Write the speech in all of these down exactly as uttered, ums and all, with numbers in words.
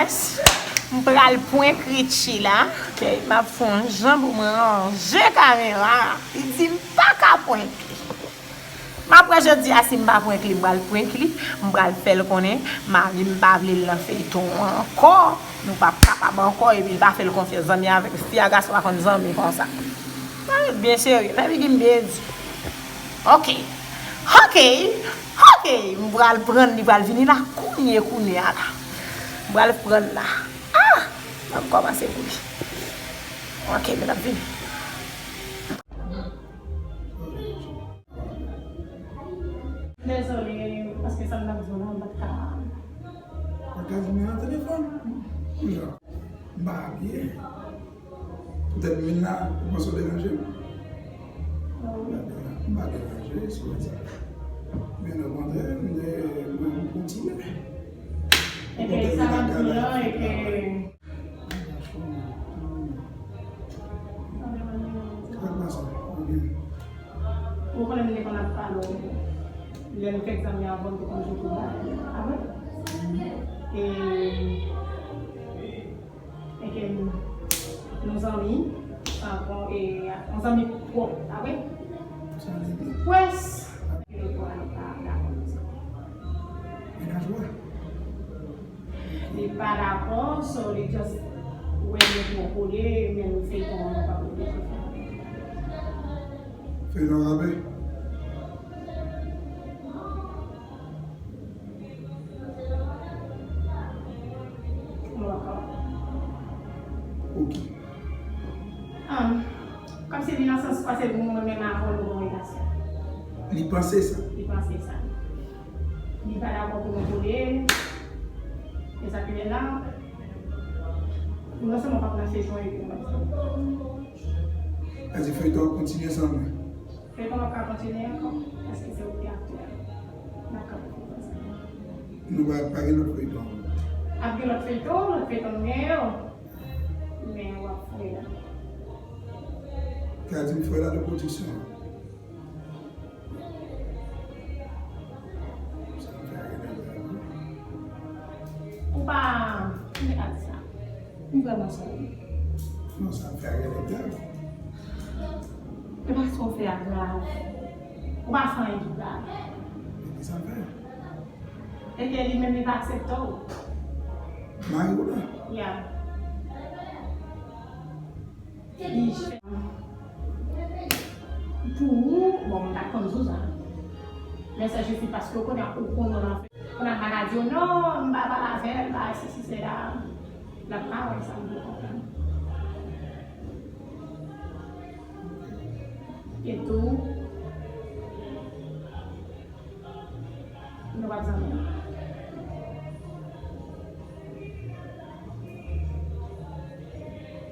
M pral prank Richie la. Babe, m ap fè yon jan pou mwen ranje kamera. Li di m pa ka prank li. M ap wè jodi a si m pa prank li, m pral prank li. M pral fè l konnen mari m pa vle l nan feyton an ankò. Nou p ap kapab ankò, epi l pa fè l konfyans. Zanmi avèk fi a, gason pa konn zanmi konsa. Sa ret byen serye, fè figi m byen di. Ok. Ok. Ok. M pral prann li, pral vini la kounye, kounye a la. M pral prann la. Ah! M ap kòmanse pou li. Ok, men l ap vini. Dezole, paske sa m t ap di w la, m pa t ka. Ou pa t ka di m nan telefòn? Kounya, m pa byen. Poutèt m vin la, ou panse w deranje m? Non. M pa deranje, m pa deranje, si w di. Men okontrè, m de, mwen, m kontinye. Epi sa m di an, e ke Ou konnen m te konn ap pale w. Lè nou fèk zanmi avan, m te konn jwe pou bagay. A vre? E, e ke nou zanmi, sa bon, e, yon zanmi pwòp, a vre? Pwès. Mennaj ou a? Li pa dakò, so li just wè nou twò kole, men feyton an nou pa oblije fè. Feyton kanpe? Nou dakò. Ok. Ah, kòmsi li nan sans pase pou mwen menm avè w nou gon relasyon. Li panse sa. Li panse sa. Li pa dakò pou nou kole. E sa ki fè la, nou non sèlman p ap nan sezon epi nou p ap. Sa di feyton ap kontinye san mwen. Feyton ap ka kontinye ankò, paske se ou ki aktè a. N ap ka fè feyton ansanm. Nou pa, pa gen lòt feyton. Ap gen lòt feyton, lòt feyton nou gen yo. Men w ap fè la. Sa di m fè la de pwodiksyon an. Sa m fè a genlè grav wi. Ou pa, m te ka di sa. M vrèman sòri. Non, sa m fè a genlè grav. E pa sa w fè a grav. Ou pa fè anyen ki grav. E ki sa m fè? E ke li menm li pa aksepte w. Mari w la? Ya. Li fè pou ou, bon, m pa t konn di w sa. Men se jis paske w konnen ou konnen w nan fè. Konnen m pa ka di w non, m pa pale avè l, bagay sesi sela. L ap ka wè sa m vle konprann. E tou, nou p ap zanmi.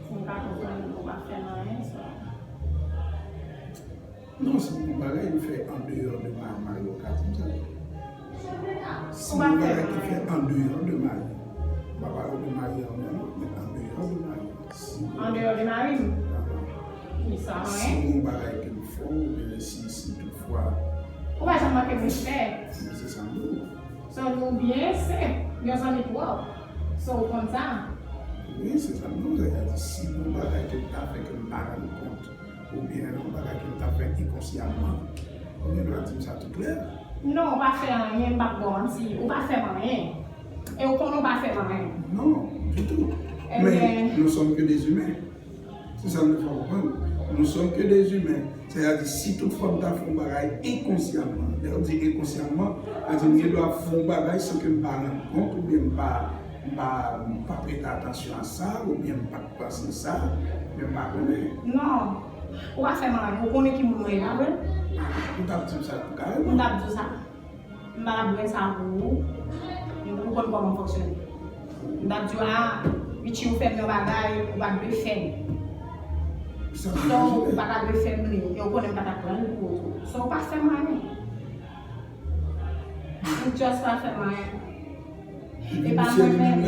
Si m pa konprann, ou pa fè m anyen, sa. Non, si m gon bagay m fè andeyò de mari, mari w ka di m sa. Si m gon bagay ki fè andeyò de mari, m pa pale de mari an non, men andeyò de mari. Andeyò de mari m? Wi, sa anyen. Si m gon bagay ke m fè w, oubyen si, si toutfwa. Ou pa janm manke m respè. Men se sa m di w. So, nou byen, se yon zanmi pwòp. So, ou konn sa. Wi, se sa m di w. Sa di, si m gon bagay ke m ta fè ke m pa rann kont, oubyen yon bagay ke m ta fè enkonsyamman, ou gen dwa di m sa tou klè. Non, ou pa fè anyen, m p ap ba w manti. Ou pa fè m anyen. E ou konnen ou pa fè m anyen. Non, ditou. Men, nous sommes que des humains. Se sa m vle fè w konprann. Nous sommes que des humains. Sètadi, si tout fwa m ta fè yon bagay enkonsyamman, lè yo di enkonsyamman, sètadi m gen dwa fè yon bagay san ke m pa rann kont oubyen m pa, m pa, m pa prete atansyon a sa oubyen m pa t panse sa, men m pa konnen. Non. Ou pa fè m anyen. Ou konnen ki moun mwen ye, pa vre? Ou t ap di m sa tou kareman. M t ap di w sa. M pa t ap dwe sa pou ou. Ou konn kòman m fonksyone. M t ap di w, a, Richie, ou fè m yon bagay, ou pa t dwe fè m. So, ou pa ta dwe fè m li. E ou konnen m pa t ap pran l pou ou tou. So, ou pa fè m anyen. Ou just pa fè m anyen. E pa mwen menm.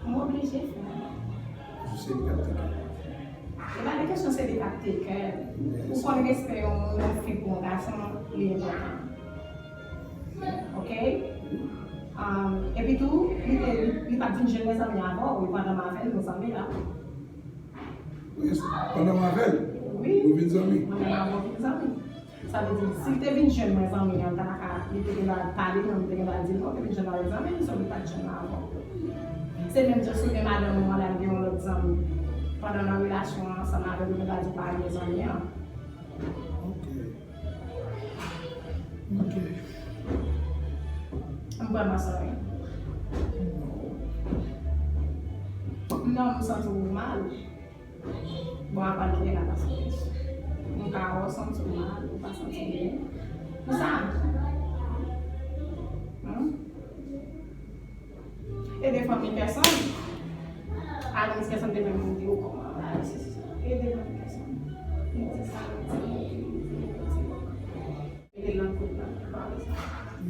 M oblije fè. Se li k ap teke. E pa de kesyon se li k ap teke. Ou konn respè yon moun, yon fi pou yon gason, li enpòtan. Oke? Um, epi tou, li te L ap vin jwenn mezanmi avè w, wi, pandan m avè l, mezanmi la. Wi, pandan m avè l, wi, nou vin zanmi. Mwen menm avè w vin zanmi. Sa vle di, si l te vin jwenn mwen zanmi an, ta ka, li te gen dwa pale, men li te gen dwa di l non, li te vin jwenn avèk zanmi, so li pa t jwenn avè w. Se menm jan si w gen madanm ou, madanm gen yon lòt zanmi. Pandan nan relasyon an ansanm avè l, ou gen dwa di w pa renmen zanmi an. Ok. Ok. M vrèman sòri. Non, m santi w mal. Bon, apa nou gen la pasyans. M ka wè w santi w mal, ou pa santi w byen. Pou sa. Hmm? Ede fanmi Kèson. Atis Kèson te menm di w kòman bagay se sa. Ede fanmi Kèson. Li di sa, li di, li di, li di, li di. Mete l nan kout la, pa bezwen.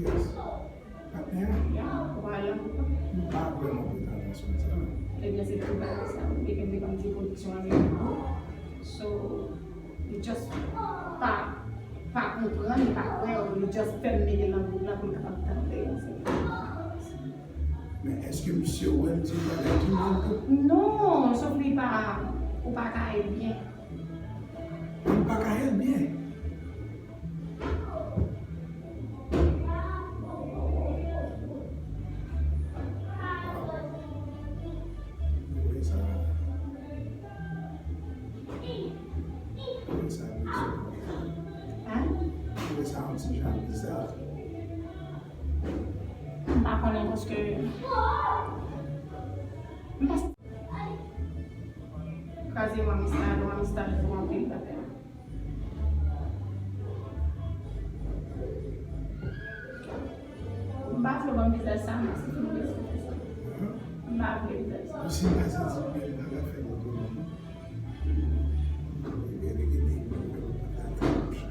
Yes. Patnè? Ya, ou pa al nan kout la? M pa vrèman prete atansyon a sa. Ebyen, se tout bagay sa. Li te konn di pwodiksyon an gen gwo. So, li just pa, pa konprann, li pa kwè, li just fè m mete l nan kout la pou l kapab tande. Men èske misye wè m di bagay ki mal tou? Non, sòf li pa, ou pa ka ede byen. M pa ka ede byen. Wi, sa. Wi, sa, wi, sa. Hein? Wi, sa, yon ti jan biza. M pa konnen paske m pa Kraze yon amistad, yon amistad pou anpil bagay. M pa vle w ban m vizaj sa, non, se fini, se fini sa. M pa vle vizaj sa. Ou si pa santi byen, pa ka fè m otonom. Ebyen, li gen de moun ki pa ka fè bouch.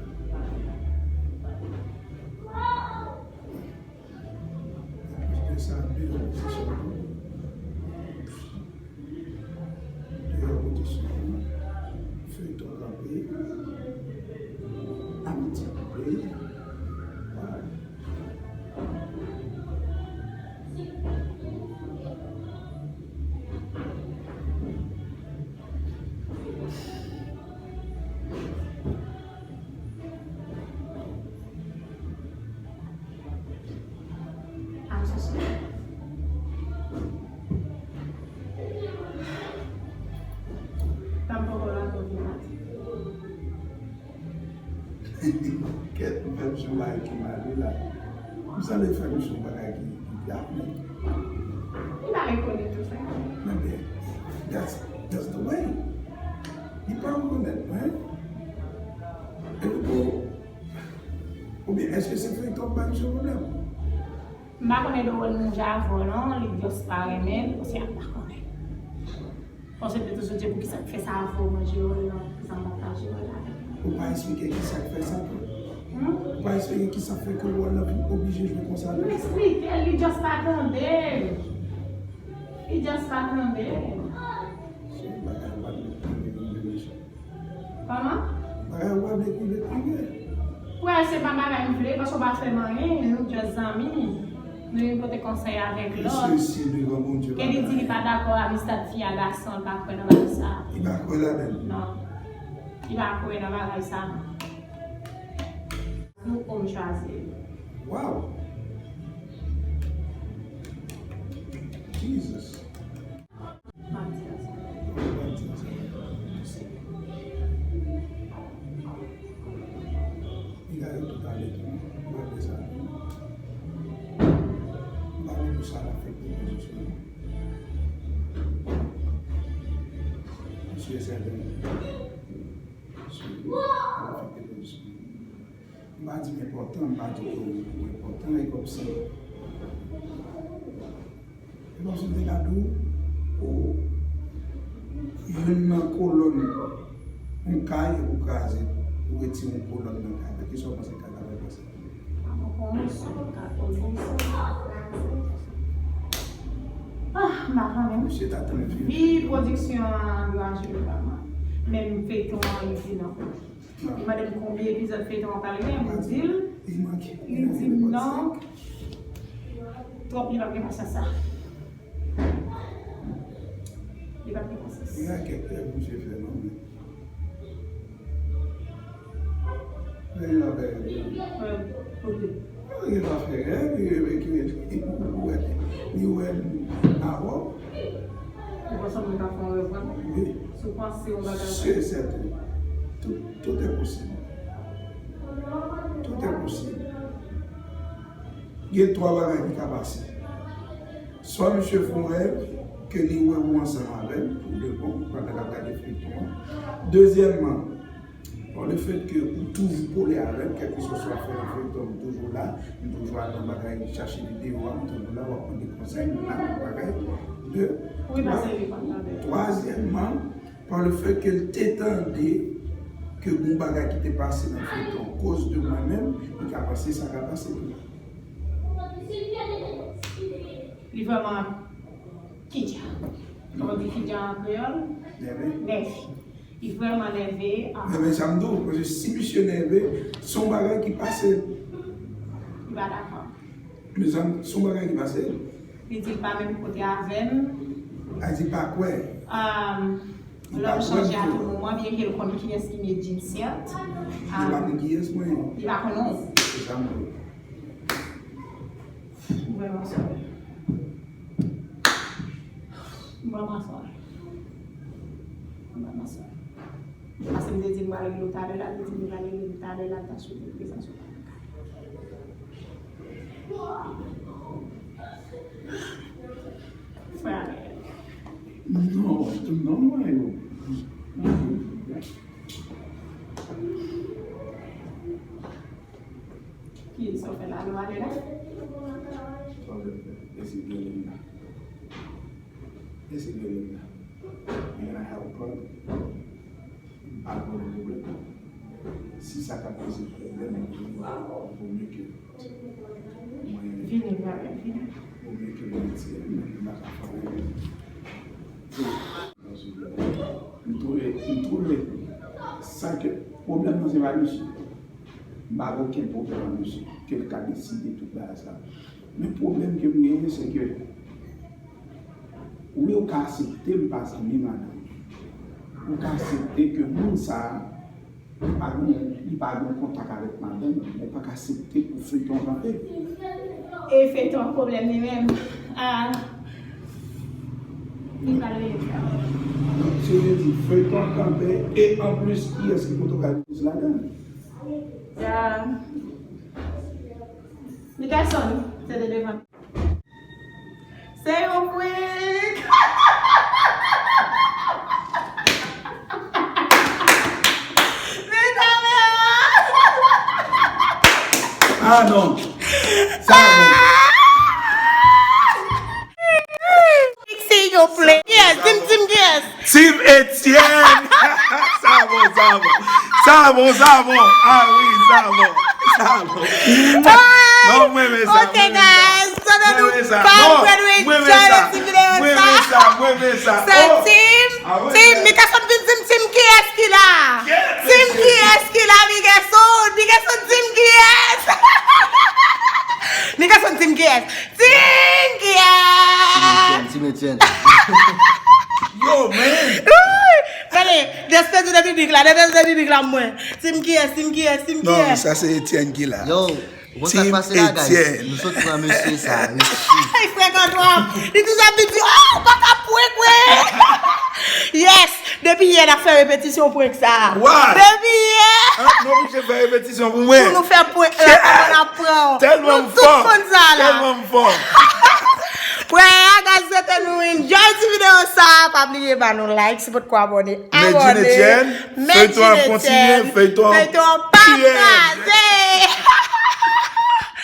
Anplis de sa, de opozisyon tou. Deyò pozisyon an, feyton kanpe, amiti koupe. Waw. Al chèche. Tanpoko la pou vin la. Kèt, m fè misye yon bagay ki mal wi la. M sanble fè misye yon bagay ki, ki grav nèt. Li pa rekonèt ou sa. Men, men, that's, that's the way. Li pa rekonèt mwen. Epi bon, oubyen èske se feyton k bay misye pwoblèm? M pa konnen de wòl moun jwe avè w non, li just pa renmen l, osi a m pa konnen. Bon, se te toujou di poukisa l fè sa avè w, mwen jwe wòl lan, poukisa m pa ta jwe wòl la avèk li. Ou pa eksplike kisa k fè sa tou? Hmm? Ou pa eksplike kisa k fè ke wòl lan vin oblije jwe konsa tou? M eksplike l, li just pa tande. Li just pa tande. Se bagay w pa t met tande nan de mesye. Kòman? Bagay ou pa vle ki vle kriye. Wè, se pa bagay m vle, paske w pa fè m anyen, nou just zanmi. Nou vin pote konsèy avèk lòt. Mesye, si devan Bondye. Ke li di li pa dakò amistad fi a gason, li pa kwè nan bagay sa. Li pa kwè ladan l. Non. Li pa kwè nan bagay sa. Nou om chwazi. Wow! Jesus! Piga yo tout ale tou, yo ap desann. M pa vle pou sa afekte pozisyon an. Misye sèten. Misye afekte pozisyon an. M pa di m enpòtan, m pa di ke ou enpòtan, e kòmsi, e kòmsi m te ka di w, ou, youn nan kolòn yon kay, ou kraze, ou retire yon kolòn nan kay la. Kisa w panse kay la pral pase? Ah, m pa konnen. Misye ta tann fi. Vi pwodiksyon an anraje l vrèman. Menm feyton an, li di non. Li mande m konbyen epizòd feyton an pral gen, m di l. Li di m non. Twòp, li p ap gen pasyans sa. Gen kèk rèv misye fè non, men. Men li pa fè rèv, non. Mwen, kote? Li pa fè rèv, li reve ki li wè, li wè avè w. Ou panse mwen ka fè yon rèv vrèman? Wi. Si w panse yon bagay. Se sèten. Tout, tout est possible. Tout est possible. Gen twa bagay ki ka pase. Swa misye fè yon rèv ke li wè ou ansanm avè l, pou de bon, pandan l ap gade feyton an. Dezyèmman, bon, le fait que ou toujou kole avè l, kèlkeswa fè nan feyton, m toujou la, m toujou al nan bagay, chache videyo a, m toujou la, w ap mande konsèy, m la, bagay. De, Wi, paske li pa tande. Twazyèmman, par le fait ke l te tande ke gon bagay ki te pase nan feyton koz de mwen menm, li ka panse sa ka pase tou. Li vrèman kidja. Kòman di kidja an kreyòl? Nève. Nève. Li vrèman nève. Ah. Men, men sa m di w, paske si misye nève, se yon bagay ki pase. Li pa dakò. Men sa m, se yon bagay ki pase. Li di l pa menm kote avè m. Sa di pa kwè. Um, Lè m chanje a tou moman, byenke l konn kiyès ki Medjine, sèt. Li pa konn kiyès mwen ye. Li pa konn non. Se sa m vle. M vrèman sòri. M vrèman sòri. M vrèman sòri. Paske m te di m pral rele w talè la, m te di m pral rele w talè la, m ta swete prezans ou. Frè Ariel. Non, non, non, yo. Ki sa w fè la, nou ale la? Sa w fè? Èske gen moun la? Èske gen moun la? Can I help her? M pa gen pwoblèm. Si sa ka poze pwoblèm, vo mye ke mwen. Vini, Gabriel, vini. Vo mye ke mwen retire m, men m pa ka fè anyen. M twouve, m twouve sa ke pwoblèm nan se pa misye. M pa gen okenn pwoblèm ak misye. Ke l ka deside tout bagay sa. Men pwoblèm ke m genyen, se ke Wi, ou ka aksepte m pa zanmi madanm. Ou ka aksepte ke moun sa a, li pa gen, li pa gen kontak avèk madanm, men ou pa ka aksepte pou feyton an kanpe. E feyton an pwoblèm li menm. Ah. Li pral rele frè. Donk, se vle di feyton an kanpe, e anplis, kiyès ki poto kay plis ladan? Ya. Mickaëlson, se de devan. Se yon prank! Men kamera! Ah non! Sa bon! Se yon prank! Yes, team, team, yes! Team Etienne! Sa bon, sa bon. Sa bon, sa bon. Ah wi, sa bon. Sa bon. Non, mwen renmen sa. Ok, guys. Mwen renmen sa. Non, mwen renmen sa. Mwen renmen sa. Mwen renmen sa. Se team, team. Mickaëlson vin team, team kiyès ki la? Team kiyès ki la, Mickaëlson? Mickaëlson team kiyès? Mickaëlson team kiyès? Team kiyès? Team Etienne, team Etienne. Yo, man! Tande, despè de piblik la, despè de piblik la mwen. Team kiyès, team kiyès, team kiyès? Non, sa se Etienne ki la. Yo, ou konn sa k pase la, guys? Nou sot pran mesye sa, mesye. Li frekan twòp. Li toujou ap vin di, oh, ou pa ka prank mwen. Yes, depi yè n ap fè repetisyon prank sa. Why? Depi yè. Ah, nou oblije fè repetisyon pou mwen. Pou nou fè prank la, kòman n ap pran. Tèlman m fò. Nou tout konn sa la. Tèlman m fò. Wè, a, guys, se te nou enjoy ti videyo sa. Pa bliye ba nou like, si potko abòne, abòne. Medjine Etienne, feyton ap kontinye, feyton ap pataje.